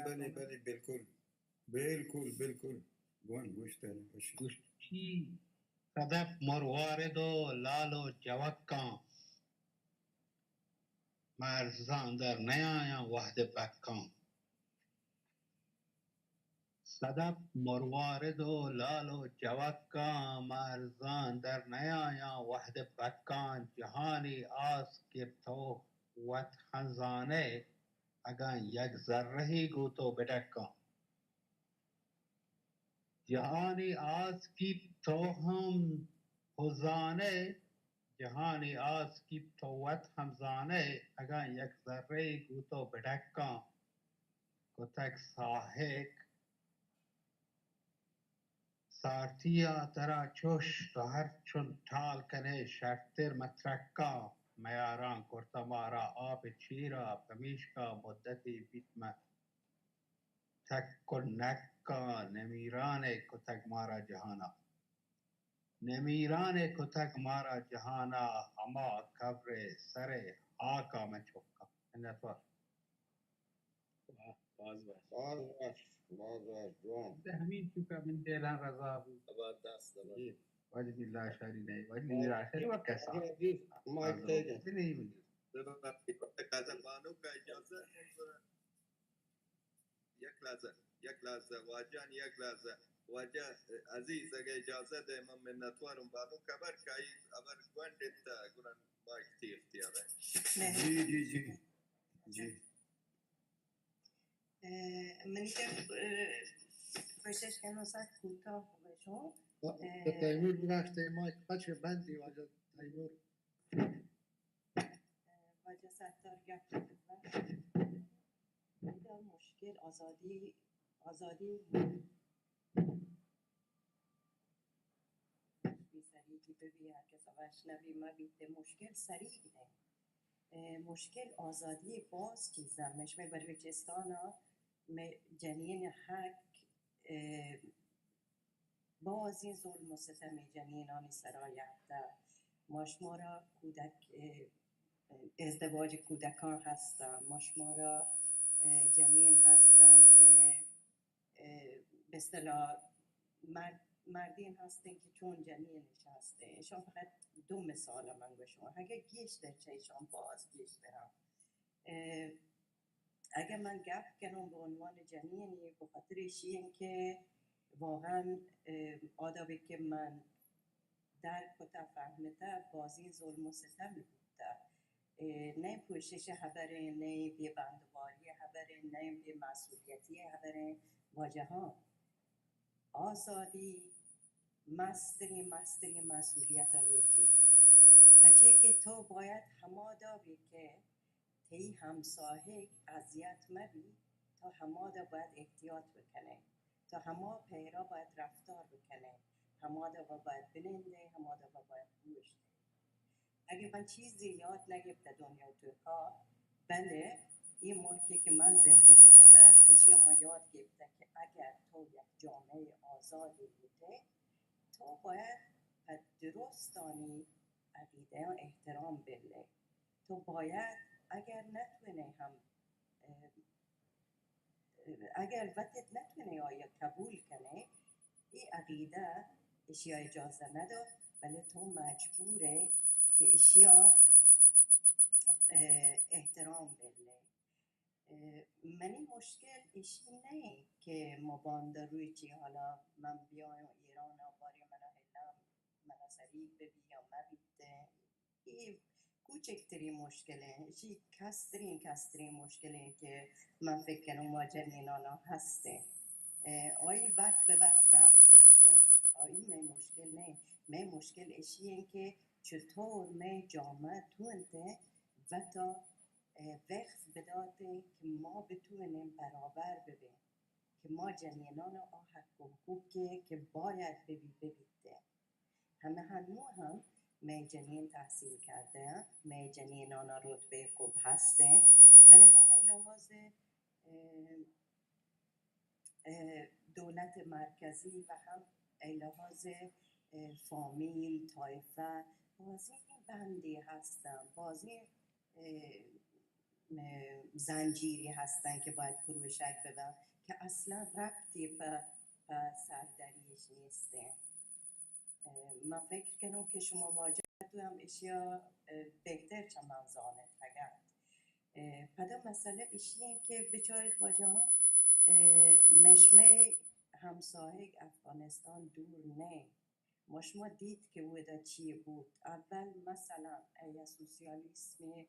بلے، بلے، بلکل۔ بلکل، بلکل۔ گون گوشت ءَ گوشی۔ گوشی، صدف مروارد و لال و جوکاں، مرزاں در نیایاں وہد بکاں۔ صدف مروارد و لال و جوکاں، مرزاں در نیایاں وہد بکاں۔ جہانی آس گپت و وت ہنزانئے، اگاں یک ذرہے گوں تو بڈکاں۔ جہانی آسکیپ تو ہم ہزانئے، جہانی آسکیپ تو وت ہم زانئے، اگاں یک ذرہے گوں تو بڈکاں۔ کتگ ساہگ سارتیا ترا چش، تو ہر چن ٹال کنئے شرتر مترکاں۔ میاراں کرتہ مارا آپ چیرا، پمیشکا مدتے بیت من تک و نکاں۔ نمیران ء کتگ مارا جہانا، نمیران ء کتگ مارا جہانا، ہما قبر ء سر ء ہاکا من چکاں۔ منتوار۔ واہ، باز وش۔ باز وش، باز وش، جوان۔ ہمین چکا من دلاں رضا بوت۔ زبردست، زبردست۔ جی۔ واجہ میر لاشاری نہیں، واجہ میر لاشاری وقت کسا۔ عزیز، مائک تیگ ہے۔ نہیں، نہیں۔ ببخشید، غزل بانو کا اجازت ہے؟ یک لحظہ، یک لحظہ، واجہان یک لحظہ۔ واجہ عزیز، اگہ اجازت دے، من منتوارم۔ بانک ہبر کائی، ہبر گونڈ انت، گڑا مائک تی اختیار ہے۔ جی، جی، جی۔ جی۔ اه، من کہ، اه، کوشش کنوں سک کوتاہ بگوشوں۔ اه، تیمور ببخش، تئی مائک پچ بندی، واجہ تیمور۔ واجہ ستار گپ زد، اگاں مشکل آزادی، آزادی بی سریگی ببی، ہر کس وش نبی مبیت، مشکل سریگ نہ۔ اه، مشکل آزادی باز چیزاں۔ مئے شمئے بلوچستان ء مئے جنین حق، اه، بازیں ظلم و ستم جنینانی سرا یافتہ۔ ما شمارا کودک، اه، ازدواج کودکان ہستاں، ما شمارا، اه، جنین ہستاں کہ، اه، بہ اصطلاح مرد، مردین ہستیں کہ چون جنینش ہستیں۔ اشان فقط دو مثال من گوشوں، اگہ گیشتر چہ اشان باز گیشتر ہم۔ اه، اگہ من گپ کنوں بہ عنوان جنینی، بہ خاطر ایشی انت کہ واقعاً، اه، آ دابی کہ من درک کتہ، فہمتہ، بازیں ظلم و ستم بوتہ۔ اه، نئے پوشش ہبریں، نئے بے بندوباری ہبریں، نئے بے مسئولیتی ہبریں۔ واجہاں، آزادی مستریں، مستریں مسئولیت لوٹی۔ پچے کہ تو باید ہما دابی کہ تئی ہمساہگ اذیت مہ بی، تو ہمادا باید احتیاط بکنئے، تو ہما پیرا باید رفتار بکنئے، ہمادا و باید بنندئے، ہمادا و باید گوش دئے۔ اگہ من چیزے یاد نگپتہ دنیا ترکا، بلے اے ملکے کہ من زندگی کتہ، اشیا ما یاد گپتہ کہ اگر تو یک جامعہ آزادی بوتئے، تو باید پہ درستانی عقیدہاں احترام بلئے۔ تو باید اگر نتونے ہم، اه، اگر وتت نتونے آیا قبول کنے، اے عقیدہ اشیا اجازہ ندات، بلے تو مجبورے کہ اشیا، اه، احترام بلے۔ اه، منی مشکل اشی نئیں کہ ما باندا روچی حالا من بیایاں ایران ء بارے منا ہلا منا سریگ ببی یا مبیت۔ اے کوچکتریں مشکلیں، اشی کستریں، کستریں مشکلیں کہ من فکر کنوں ما جنینانا ہستیں۔ اه، آئی وت بہ وت رفت بیت۔ آئی مئے مشکل نئیں۔ مئے مشکل اشی انت کہ چطور مئے جامعہ تونتیں وتا، اه، وقف بداتیں کہ ما بتونیں برابر ببیں کہ ما جنینانا آ حق و حقوقے کہ باید ببی، ببیتیں۔ ہمے ہنو ہم مئے جنین تحصیل کردہ، مئے جنینانا رتبہ خوب ہستیں، بلے ہم اے لحاظ، اه، اه، دولت مرکزی و ہم اے لحاظ، اه، فامیل، طائفہ، بازیں بندے ہستن، بازیں، اه، اه، زنجیری هستن که باید پروشک ببن که اصلاً ربطی په، په سردریش نیستن. اه، من فکر کنم که شما واجه تو هم اشیا، اه، بهتر چه من زانت فقط. اه، پدا مسئله اشی این که بچارت واجه ها، اه، مشمه همسایگ افغانستان دور نه. ما شما دید که اودا چی بود. اول مثلاً ای سوسیالیسم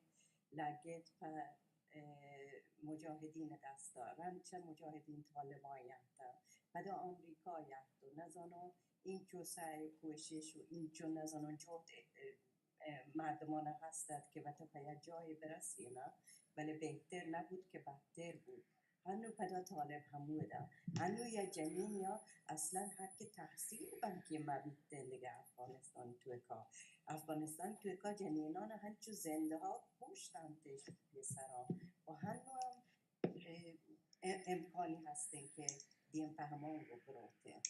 لگت په، اه، مجاهدین دستا، رند چه مجاهدین طالبان یهتا، پدا آمریکا یهت و نزانو اینچو سعی و کوشش و اینچو نزانو جهد، اه، اه، مردمان هستد که وتا په یک جای برسینه، ولی بهتر نبود که بدتر بود. هنو پدا طالب همودا. هنو یا جنین یا اصلاً حق تحصیل بلکه مبیت دیگه افغانستان توکا. افغانستان توکا جنینان هنچو زنده ها کشتنتش پسرا. و هنو هم، اه، اه، امکانی هستن که دیم په همان رو بروتن.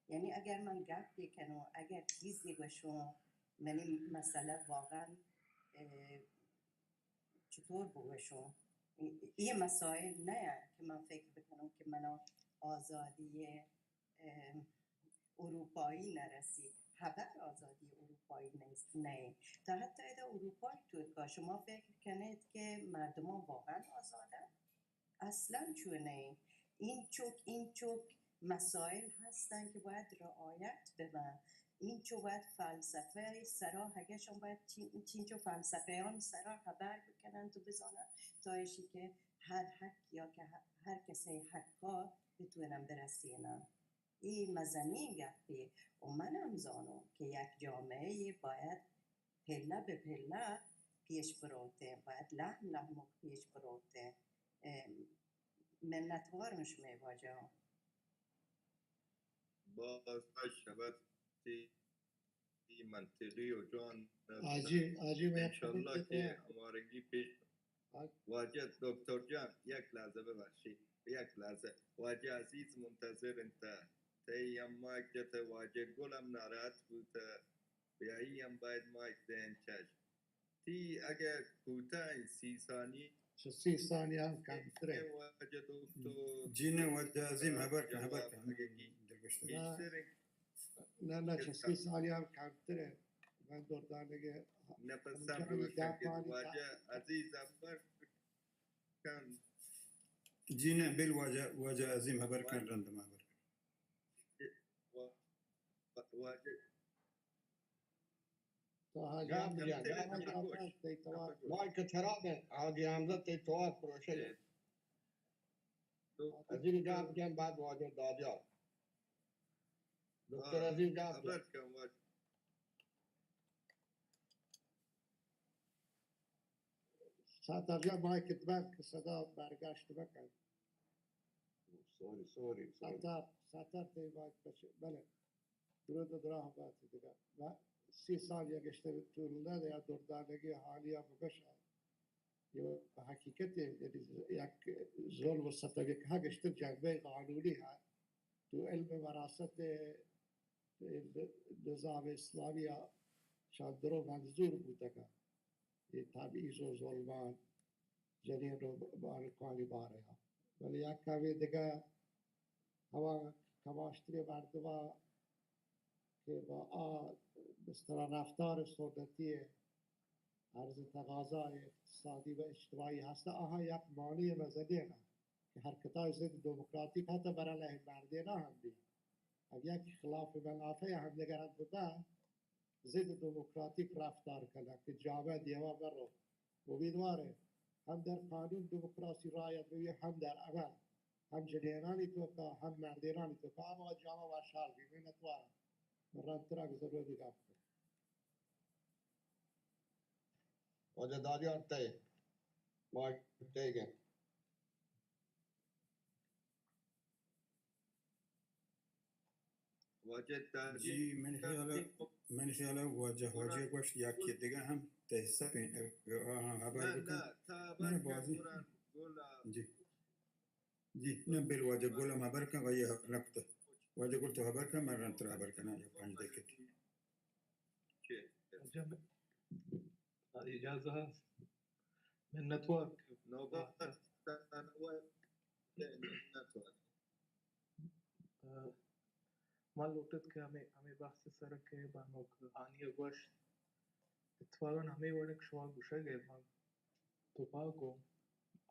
یعنی اگر من گپ بکنم، اگر چیزی بشم، منی مسئله واقعاً، اه، چطور بگوشم، ای مسائل نه که من فکر بکنم که منا آزادی، اه، اروپایی نرسی. هبر آزادی اروپایی نیست، نه. تا حتی ادا اروپای توکا شما فکر کنید که مردمان واقعاً آزادن؟ اصلاً چو نه. این چوک، این چوک مسائل هستن که باید رعایت ببن. این چو باید فلسفه سرا، هگشون باید چین، چین چو فلسفه آن سرا خبر بکنن تو بزانن، تا ایشی که هر حق یا که هر، هر کسی حقا بتونن برسینن. ای مزنین گپی. و منم زانم که یک جامعه باید پله به پله پیش بروتیں، باید لحم لحمک پیش بروتیں. اه، منتوارم شمئے واجہ. باز وش، ابد تی منطقی و جوان. حاجی، حاجی، من یک انشاءاللہ خبر کہ دیتا. ہمارنگی پیش. حاج- واجہ دکتر جان، یک لحظہ ببخشی، یک لحظہ. واجہ عزیز منتظر انت. تئی ہم مائک جتہ، واجہ گل ہم ناراحت بوتہ. بیایی ہم باید مائک دئین چش. تی اگہ کوتاہیں سی ثانی. چہ سی ثانی ہم کمتر انت. واجہ دکتر. جی نہ، واجہ عظیم، ہبر کن، ہبر کن. اگہ گی-، گیشتر انت. نہ، نہ، چہ سی ثانی ہم کمتر انت. من دردانگے. نہ، پس صبر بکن کہ واجہ عزیز ہبر کن. جی نہ، بل واجہ، واجہ عظیم ہبر کن، رند ما ہبر کن. واجہ تو حاجی گپ حمزہ جان، تئی توار. مائک خراب ہے، حاجی حمزہ تئی توار پروشے. عظیم گپ جان، بعد واجہ دادیار. دکتر عظیم گپ جان. ساتار جان، مائک بند کہ صدا برگشت بکن. Sorry, sorry, sorry. ساتار، ساتار تئی مائک بچ-، بلے. درود و دراہ بات دگہ. و سی سال یا گشتر طول ندہ یا دردانگی حالی ءَ بگشاں. یہ حقیقت ہے، یعنی یک ظلم و ستم یک ہا گشتر جنبہ قانونی ہے. تو علم وراثت نظام اسلامی ءَ شان درو منظور بوتگا. یہ تبعیض و ظلمان جنین و بانکانی بارہ ءَ. بلے یک ہمے دگہ ہما کماشتریں مردماں کہ با آ بسترا رفتار سنتی عرض تقاضا اقتصادی و اجتماعی ہست، آہاں یک معنی مزنین کہ حرکتای ضد دموکراتیک حتی برای لہہ مردیناں ہم بی. اگہ یک خلاف منافع ہم دگران ببا، ضد دموکراتیک رفتار کنگ کہ جامعہ دیما برو. امیدواریں ہم در قانون دموکراسی رعایت ببی، ہم در عمل، ہم جنینانی توکا، ہم مردینانی توکا، ہم جامعہ وشحال بی. منتوارم. رندترا گزرو دی گپ کن. واجہ دادیار تئی مائک تئی گئے. واجہ تاجی. جی، من خیال، من خیال واجہ، واجہ گوشت یا کہ دگہ ہم تحسب ہیں، اگر آہاں خبر نہ، بکن. نہ، تا من خبر بازی. جی. جی، نہ، بل واجہ گل ہم خبر کن، آئی نکتہ. واجہ گل تو خبر کن، من رندتر خبر کناں، یا پنج دقیقہ. چے؟ واجہ من، اجازہ ہست؟ منتوار. نوبت تنوع نتوان. ء، من لوٹت کہ ہمے، ہمے بحث سر کہ بانک ہانی ء گوشت، اتفاقاً ہمے وڑ کہ شما گوشگ ء من توپا گوں،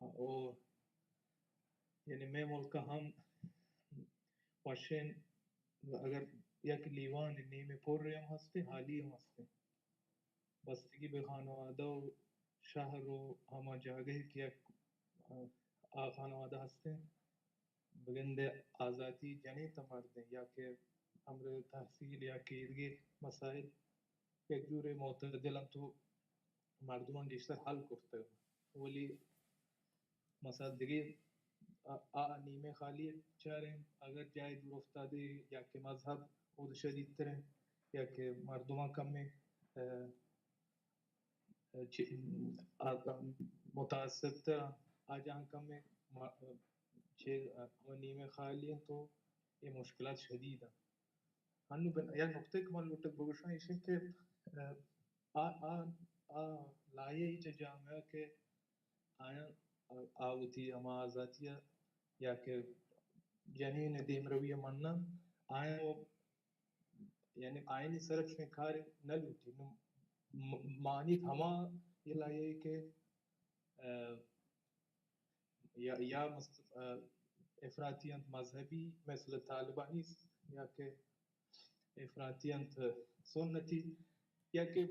او، یعنی مئے ملک ء ہم وشیں، اگر یک لیوان نیمے پر ہم ہستے، حالی ہم ہستے، بستگی بہ خانوادہ و شہر و ہما جاگہے کہ یک، آ، آ خانوادہ ہستیں، بگندے آزاتی جنین تا مردیں یا کہ امر تحصیل یا کہ ایدگہ مسائل یک جورے معتدل انت و مردمان گیشتر حل کرتگ. ولی مثلا دگہ آ، آ نیمے خالی چاریں، اگر جائے دور افتادے یا کہ مذہب اود شدید تریں یا کہ مردمان کمیں، ا، چہ، آ، متعصب تر آ جہان کمیں، ما-، چہ، آ، ہمے نیمے خالی انت و اے مشکلات شدید انت. ہنو بن-، یک نقطے کہ من لوٹگ بگوشاں ایش انت کہ، آ، آ، آ، آ لایہ ای چہ جامعہ کہ آیاں آ، آ وتی ہما آزاتی ء یا کہ جنین ء دیمروی ء منن، آیاں و، یعنی آیانی سر ء چوشیں کارے نہ لوٹی. نوں م-، مانیت ہما یہ لایہ کہ، ء، یا، یا مس-، ء، افراطی انت مذہبی مثل طالبانی یا کہ افراطی انت سنتی، یا کہ،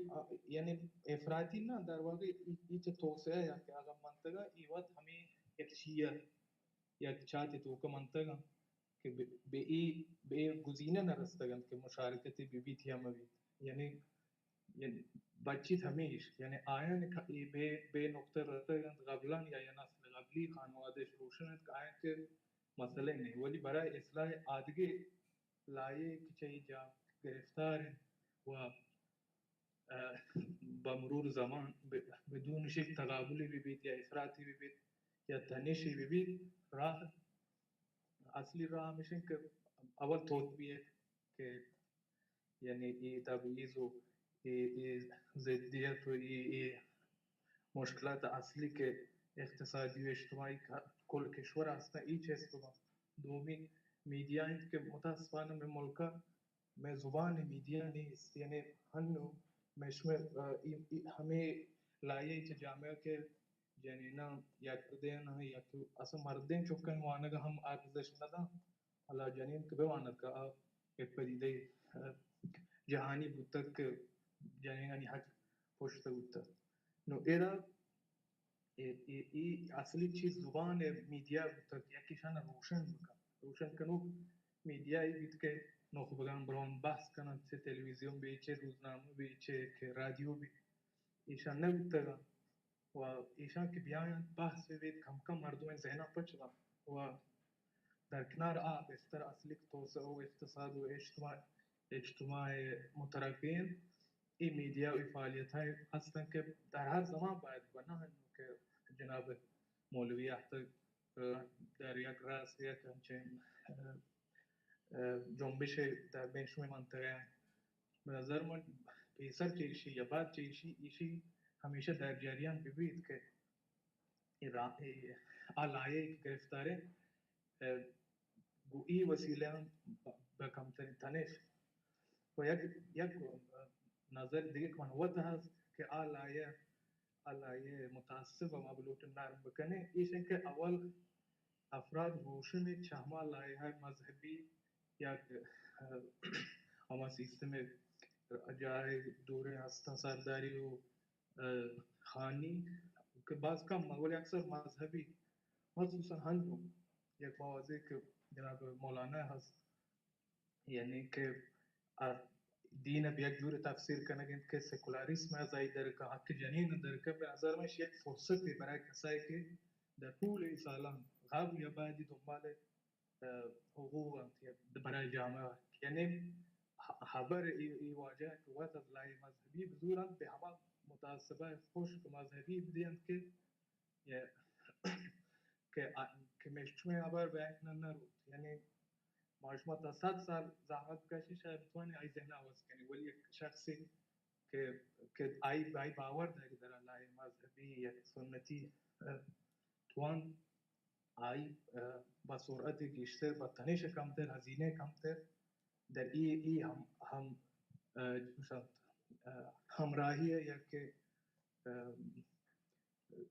یعنی افراطی نہ، در واقع ای، ای چہ توسعہ یا کہ اگاں منتگا ای وت ہمیں یک چیئے، یک چاتے توکا منتگا کہ بہ، بہ ای، بہ ای گزینہ نہ رستگ انت کہ مشارکتی بہ بیت یا مہ بیت. یعنی، یعنی بچیت ہمیش، یعنی آیان کہ ای بے، بے نقطہ رستگ انت قبلان یا، یا نسل قبلی خانوادش روشن انت کہ آیان کہ مسئلہ نہیں، ولی برای اصلاح آدگہ لایے کہ چہ اے جا گرفتار انت و، ء، بمرور زمان ب-، بدون شک تقابلی بہ بیت یا افراطی بہ بیت یا تنشی بہ بیت، راہ، اصلی راہ ہمیش انت کہ اول توت بیت کہ یعنی اے تبعیض و اے، اے ضدیت و اے، اے مشکلات اصلی کہ اقتصادی و اجتماعی کا-، کل کشور ہستاں، اے چست بباں. دومی میڈیا انت کہ متاسفانہ مئے ملک ء مئے زبان میڈیا نیست، یعنی ہنو مئے شمئے، ا، ای، ای، ہمے لایہ چہ جامعہ کہ جنیناں یک دیان یا کہ اصل مردین چکن وانگ ہم ارزش نداں. حالا جنین کہ بہ وانت کہ آ یک پدیدہ، ء، جہانی بوتگ کہ جنینانی حق پشت بوتگ. نو ادا اے، اے، اے اصلی چیز زبان ء میڈیا بوتگ کہ یکے شان روشن بکن. روشن کنوک میڈیا ای بیت کہ نخبگان بران بحث کننت، چہ تلویزیون بی، چہ روزنامہ بی، چہ کہ رادیو بی، ایشان نہ بوتگ. و ایشاں کہ بیاینت بحث بہ بیت، کم کم مردمانی ذہناں پچ بنت و در کنار آ بستر اصلی کہ توسعہ و اقتصاد و اجتماع، اجتماع مترقی انت، اے میڈیا و اے فعالیت ء ہستن کہ در ہر زمان باید بہ نہ انو کہ جناب مولوی احتگ در یک راس یک انچیں، اه، اه، جنبش در بین شمئے منطقہ انت. بہ نظر من پیسر چہ ایشی یا بعد چہ ایشی، ایشی ہمیشہ در جریان بہ بیت کہ اے را-، اے آ لایہ کہ گرفتار انت، اه، گوں اے وسیلہ ہم بہ کمترین تنش. و یک، یک نظر دیگہ کہ من وت ہست کہ آ لایہ، آ لایہ متعصب ہم بلوٹ نرم بکنے، ایش انکہ اول افراد روشن چہ ہما لایہ مذہبی یا کہ، اه، ہما سیستم جاہ دوریں ہستاں سرداری و، اه، خانی کہ باز کم، ولی اکثر مذہبی، مخصوصاً ہنگو یک موازے کہ جناب مولانا ہست، یعنی کہ آ دین ء یک جورے تفسیر کنگ انت کہ سیکولاریزم ء زائی درکا، حق جنین درکا، بہ نظر من ایش یک فرصتے برای کسائے کہ در طول اے سالان قبل یا بعدی دنبال، اه، حقوق انت یا برای جامعہ، یعنی ہ-، ہبر ای، ای واجہ کہ وت از لایہ مذہبی بزورنت، بہ ہما متعصبہ خشک مذہبی بدینت کہ یا کہ آ-، کہ مئے چوئیں ہبر بینک نہ، نہ روت. یعنی ما شما تا صد سال زحمت بکشی، شاید بتوانی آئی ذہن عوض کنی، ولی یک شخصی کہ، کہ آئی، آئی باور داری در لایہ مذہبی یا سنتی، اه، وان آئی، اه، با سرعت گیشتر، با تنش کمتر، هزینه کمتر، در ای، ای هم، هم، اه، چوشن، اه، همراهی یا که، اه،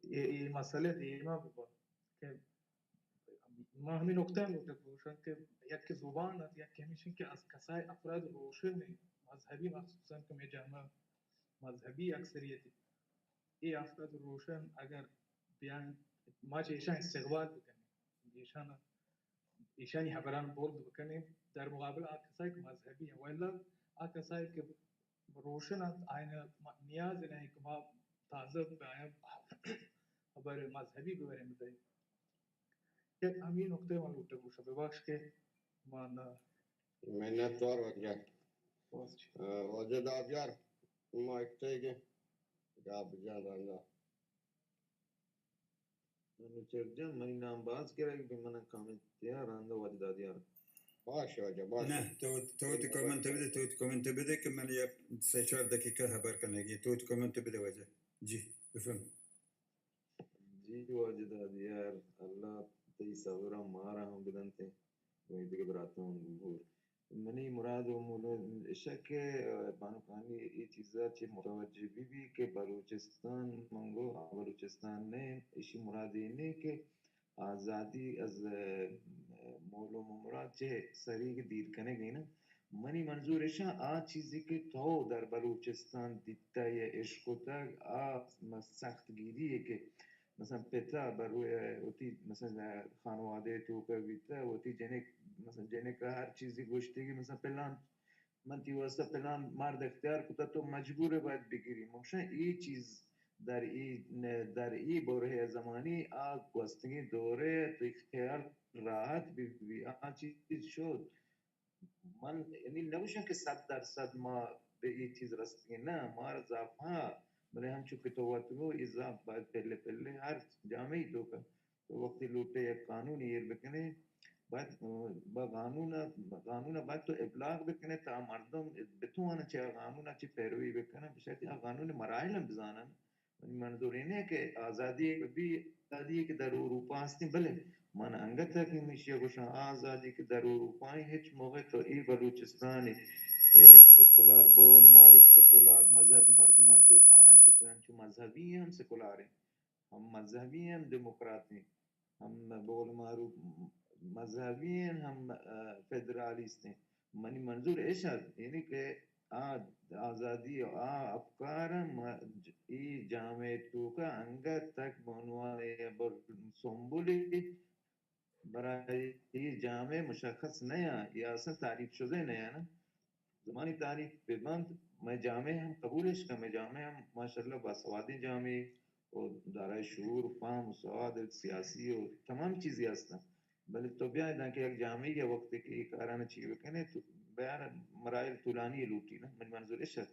ای، ای مسئله دیما ببا که ما همین نکته هم گوشن که یک زبان است، یک همیشن که از کسای افراد روشن مذهبی، مخصوصاً که می جامعه مذهبی اکثریتی، ای افراد روشن اگر بیان، ما چه ایشان استقبال بکنیم، ایشان، ایشانی خبران بولد بکنیم در مقابل آ کسایی که مذهبی ہیں، ولا آ کسایی که روشن انت، آئین نیاز نہیں کہ ما تازہ بیایم خبر مذہبی ببریم بدئیم. یک ہمین نکتے من لوٹے گوشا، ببخش کہ من منت وار واجہ. واجہ دادیار، ما اکتے گے گاب جان رندا. نو چرجان، منی نام باز گرگ بی، من کامنت دیا راندا واجہ دادیار. باش واجہ، باش. نہ، تو، تو وتی کامنت بدے، تو وتی کامنت بدے کہ من یک سہ چار دقیقہ خبر کنگی. تو وتی کامنت بدے واجہ. جی، بفرم. جی واجہ دادیار، اللہ تئی صبر مارا ہم بدنتے. و دگہ براتاں گور. منی مراد و مول ایشا کہ بانکانی اے چیزا چہ متوجہ بہ بی کہ بلوچستان منگو آ بلوچستان نہ، ایشی مراد اے نہ کہ آزادی از مول و مراد چہ سریگ دیر کنگی نہ. منی منظور ایشا آ چیزی کہ تو در بلوچستان دیتا یا اشکتگ، آ سخت گیری ہے کہ مثلاً پتا بہ روی وتی مثلاً خانوادہ توکا بیتا، وتی جنک، مثلاً جنک ہر چیزی گوشتی کہ مثلاً پلان من تی واسطہ پلان مرد اختیار کتا، تو مجبور باید بگیری. مگشن ای چیز در ای، در ای برہ زمانی آ گوستگی دورے تو خیال راحت بی، بی آ چیز شد. من یعنی نگوشاں کہ صد درصد ما بہ اے چیز رستگیں، نہ، مارا زاپ ہا، بلے ہنچو کہ تو وت گو، اے زاپ باید پہلے پہلے ہر جامعہ توکا تو وقتی لوٹے یک قانون ایر بکنے، باید، اه، با قانون، قانون باید تو ابلاغ بکنے تا مردم بتوان چہ قانون چہ پیروی بکنن، بشرطی آ قانون مراحل ہم بزانن. منی منظور اینه کہ آزادی بی، آزادی کہ در اروپا ہستیں، بلے من انگت کہ میشی گوشاں، آزادی کہ در اروپا ہیں، ہچ موقع تو ای بلوچستانی، اه، سیکولار، بقول معروف سیکولار مذہبی مردمان توکا، انچو کہ انچو مذہبی ہم سیکولار ہیں، ہم مذہبی ہیں، ہم دموکرات ہیں، ہم بقول معروف مذہبی ہیں، ہم، اه، فدرالیست ہیں. منی منظور ایش ات، یعنی کہ آ آزادی و آ افکار م-، ای جامعہ توکا انگت تک بہ عنوان سمبلی برای ای جامعہ مشخص نیا یا اصلاً تعریف شدہ نیا نا. زمانی تعریف بہ بنت، مئے جامعہ ہم قبولش کن، مئے جامعہ ہم ماشاءاللہ باسوادیں جامعہ و دارای شعور و فہم و سواد سیاسی و تمام چیزی ہستن. بلے تو بیا داں کہ یک جامعہ یا وقت کہ اے کاراں چی بکنے تو بیار مراحل طولانی لوٹی نا. من منظور اش ات